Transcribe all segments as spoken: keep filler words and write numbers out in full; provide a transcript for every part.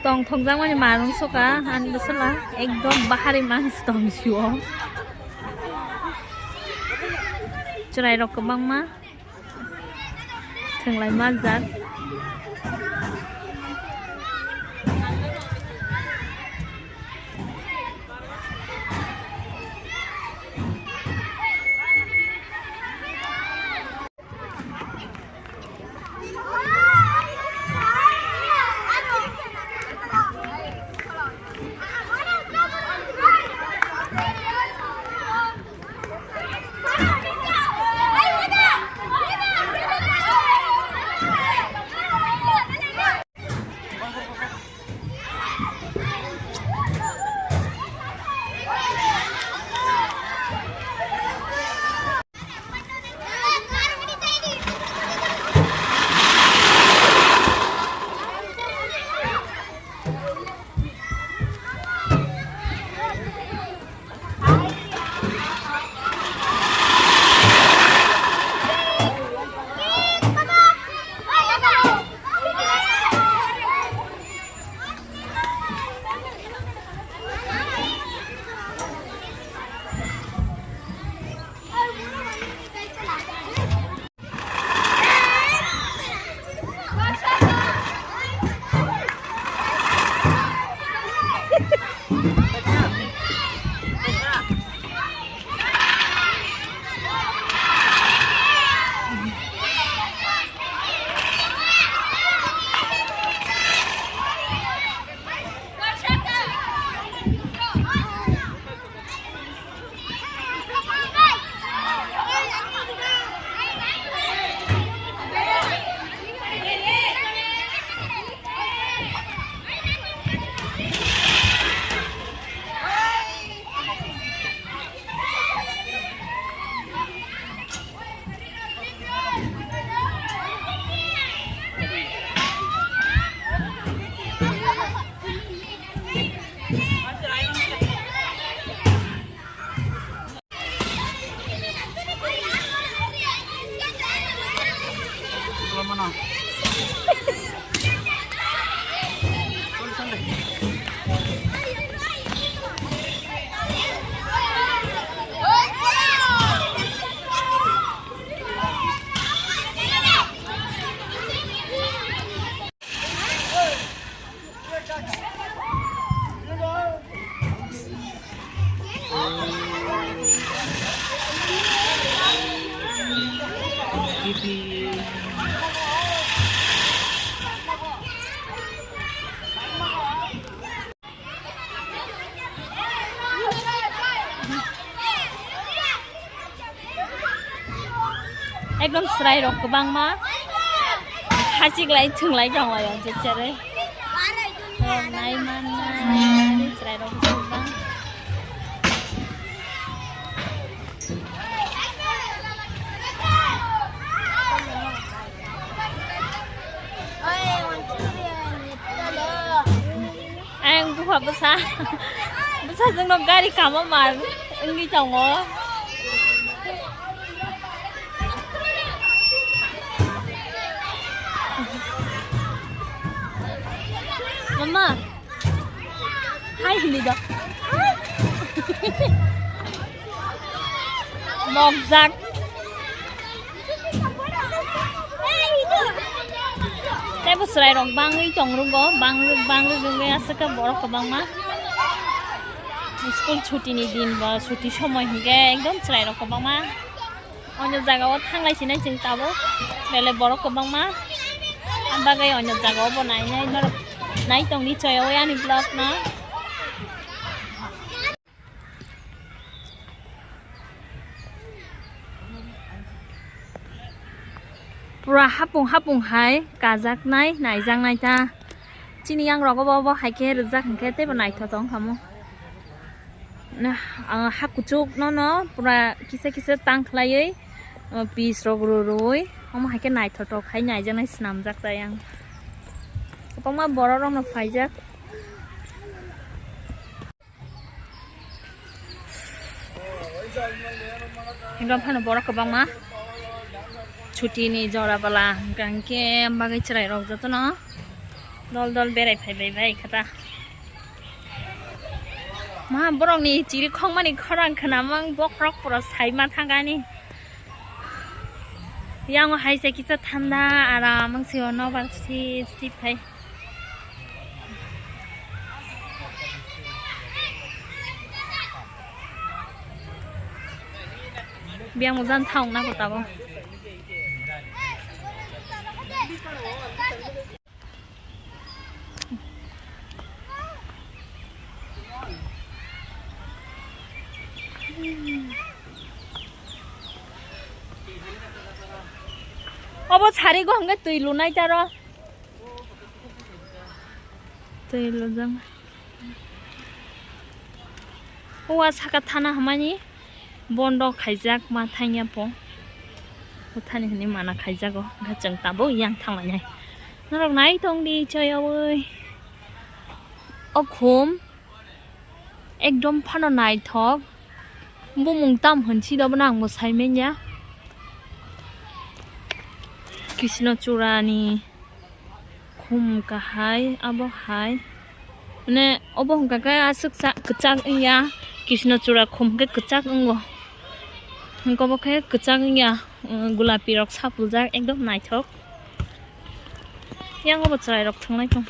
Tong thokjakmani manung soka, ani bwsala ekdom bahari mansi tong sio. Chwrairok kwbangma thwnglai manjak. Ekdom chwrai rok kwbangma hachik lai thwng lai tong lai o jechare. Nai man nai chwrai rok kwbang. Ang bupha bwsa, bwsajwkno gari kama mar wngwi tongo. Mama, hai hindi do. Mokjak. Tei bo chwrai rok bangwi tong rugo, bang, bangwi aswk khe borok kwbangma. School chuti ni din ba chuti somoi hinkhe ekdom chwrai rok kwbangma. Onyo jaga o thanglai sinai chwng tabuk, belai borok kwbangma. Ang bagwi onyo jaga o bo nainai norok nai tongdi choyaui ani vlog no. Pura hapung hapung hai kajaknai, naijaknai ta. Chini yang rogo bo, bo hai khe rijak hinkhe teibo naithotok wngkha mo. Na, ah, ha kuchuk no, no, pura kisa kisa tang khlaiwi, ah, piece rok ru ruwi, omo hai khe naithotok hai naijaknai swnamjak ta yang. Kwbangma borok rok no phaijak. Hingke phano borok kwbangma chuti ni jora bwla hingka hingke bagwi chwrai rok jotono dol dol berai phai bai bai kha ta. Ma borok ni chiri khong mani khorang khwnamang bokhorok pura sai ma thangani. Yang hai se kisa thanda aram wng si o nobar si si phai. Biyang mo jan thang na ko tabo. Obo sari go hwnge twi lunai taro. Twi lujak. O a saka thana hamani bondo khaijak ma thangya po. Buthani hwnwi mana khaijago. Hwnkhe chwng tabuk yang thanglainai. Norok nai tongdi choyaui. O khum ekdom phano naithok. Bumung tam hwnsi dobono ang bo sai manya. Krishna churani. Khum kahai, abo hai. Mane, obo hwnkha khe aswk sa-, kwchak wngya. Krishna chura khum khe kwchak wngo. Hwnkhe obo khe kwchak wngya, um, gulapi rok sapuljak, ekdom naithok. Yang obo chwrai rok thwnglai tong.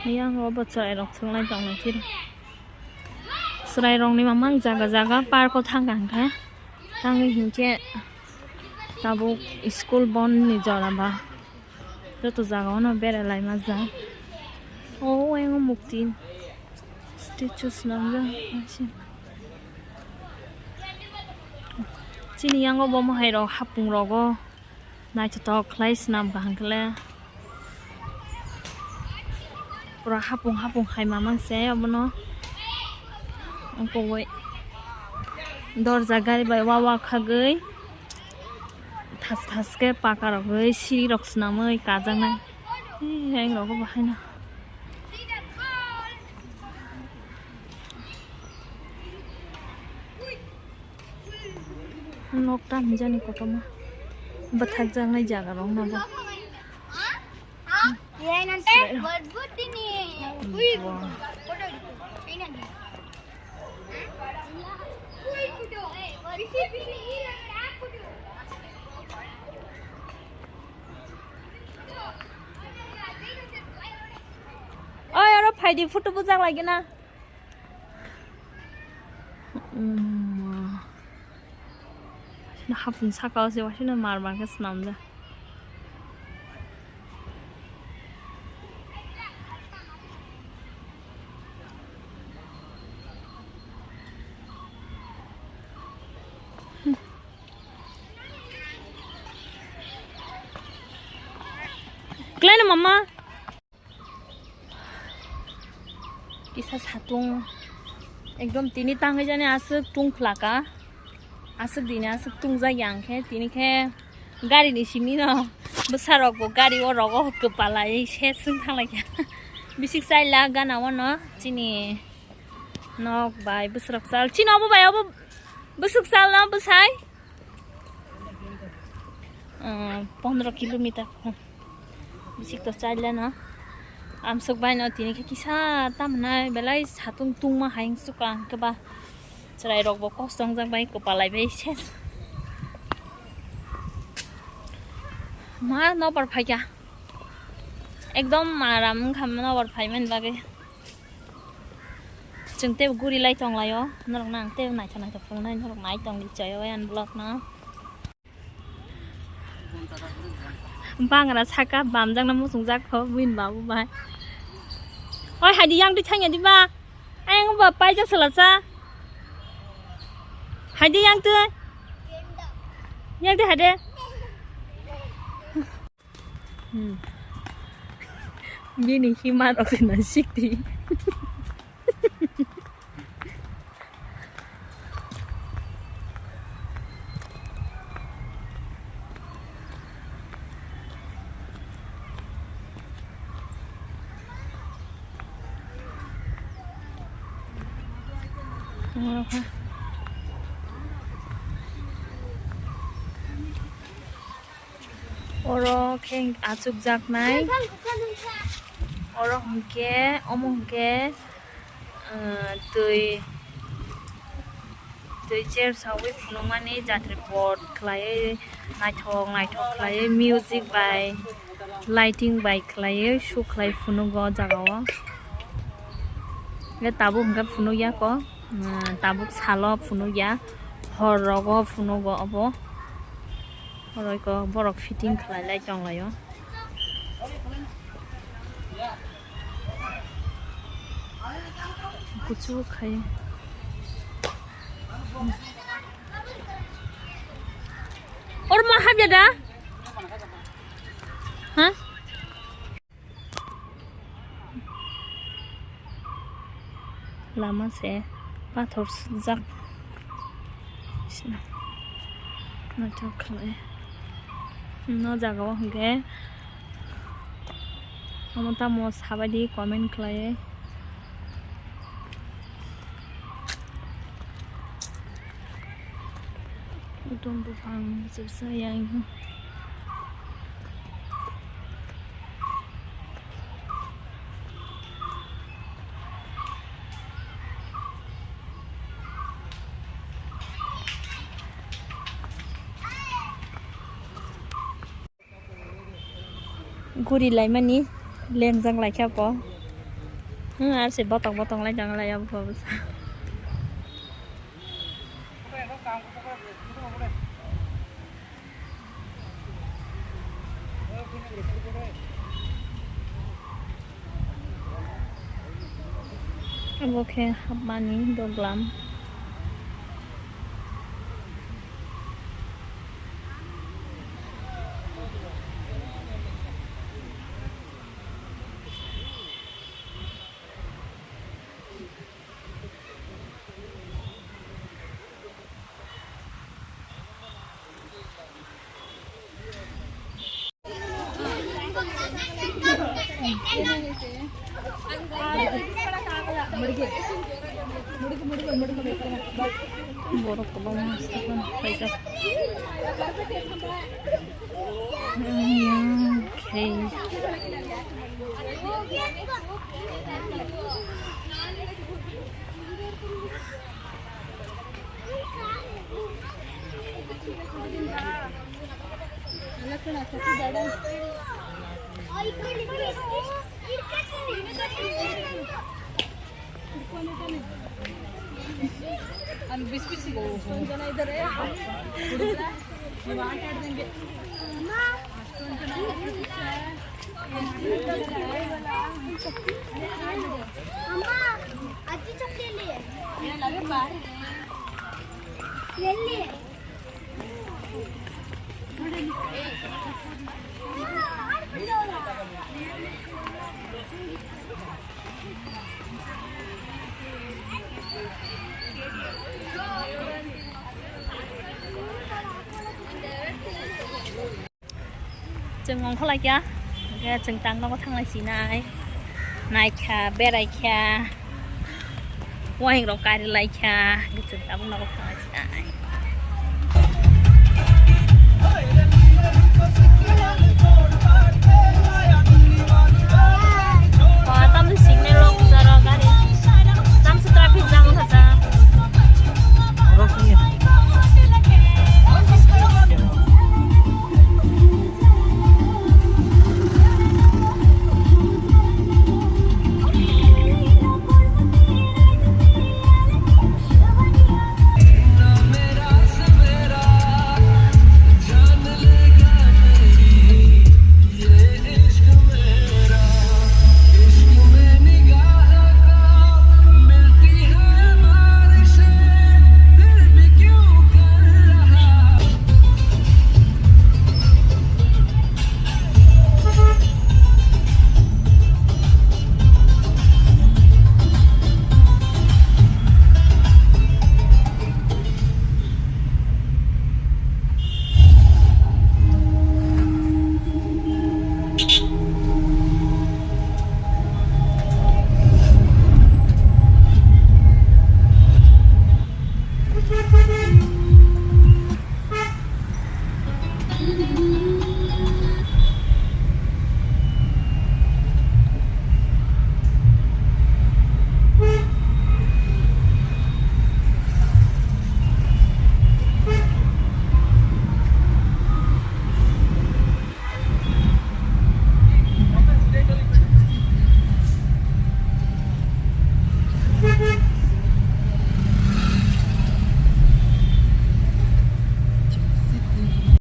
Yang obo chwrai rok thwnglai tong nai phir. Chwrai rok ni mamang jaga jaga park o thang kha hwnkhe. Tangwi hinkhe tabuk school bon ni jora ba. Joto jaga o no berai lai ma jak. O ayang o mukti statue swnam jak. Chini yango bo mohai rok hapung rogo naithotok khlai swnam kaham khle. Pura hapung hapung hai mamang se obono. Ungkogwi dorja gari bai wa wa khagwi. Thas thas khe paka rogwi siri rok swnamwi kajaknai. Ee, ayang rogo bo haino. Nok ta hinjani kotorma. Bwthakjaknai jaga rok no bo. Oi, oro phaidi, photo bujak lagi na. Hapung saka o se waisino mar mar khe swnamjak. Kwlai no mama? Kisa satung ekdom tini tangwi jani aswk tung khlaka, aswk dini aswk tungjak ya hwnkhe tini khe gari ni simi no bwsa rok bo gari o rogo kwpalai se swng thanglaikha. Bisik chaila gana o no chini nok bai bwswrok chal chini obo bai obo bwswk chal no bwsai. Ah, pondro kilometer. Bisik to chaileno. Amsuk bai no tini khe kisa tamnai belai satung tungma hai wngsuka hwnkhe ba chwrai rok bo kosto wngjak bai kwpalai bai se. Ma nobar phaikha. Ekdom aram wngkha nobar phaimani bagwi. Chwng tei guri lai tong lai o, norok nang tei naithok naithok phunuknai, norok nai tong di choi o ani vlog no. Bangra saka bamjakna muchungjak kho buini babu bai. Oi, haidi yang twi thangya di ba. Ayang ba paijak sala cha. Haidi yang twi. Yang twi haide. Hmm. Bini hima rok se na sikti. Oro khe achukjaknai. Oro hwnkhe, omo hwnkhe, uh, twi, twi cher saui phunukmani jatri pot khlaiwi naithok naithok khlaiwi music bai lighting bai khlaiwi sukhlai phunugo o jagao. Hwnkhe tabuk hwnkhe phunukya kho, uh, tabuk salo phunukya, hor rogo phunugo obo. Oro eko borok fitting khlai lai tong lai o. Kuchuk khai. Oro ma habya da? Ha? Lama se pathor sukjak. Naithok khlai. No jaga o hwnkhe omo tamo sabaidi comment khlai. Kutung buphang chwpsa yang. Guri laimani lengjak laikha bo. Hmm, ar se botong botong lai tong lai abo bwsa. Abo khe hapmani doglam. Borok kwbangma swkang paijak. Okay. अम्मा, आजी चॉकलेट ले। ले ले। Chwng ongkhorlaikha, hwnkhe chwng tang nogo thanglai sinai. Naikha, beraikha, waingrok karilaikha, hwnkhe chwng tabuk nogo thanglai sinai.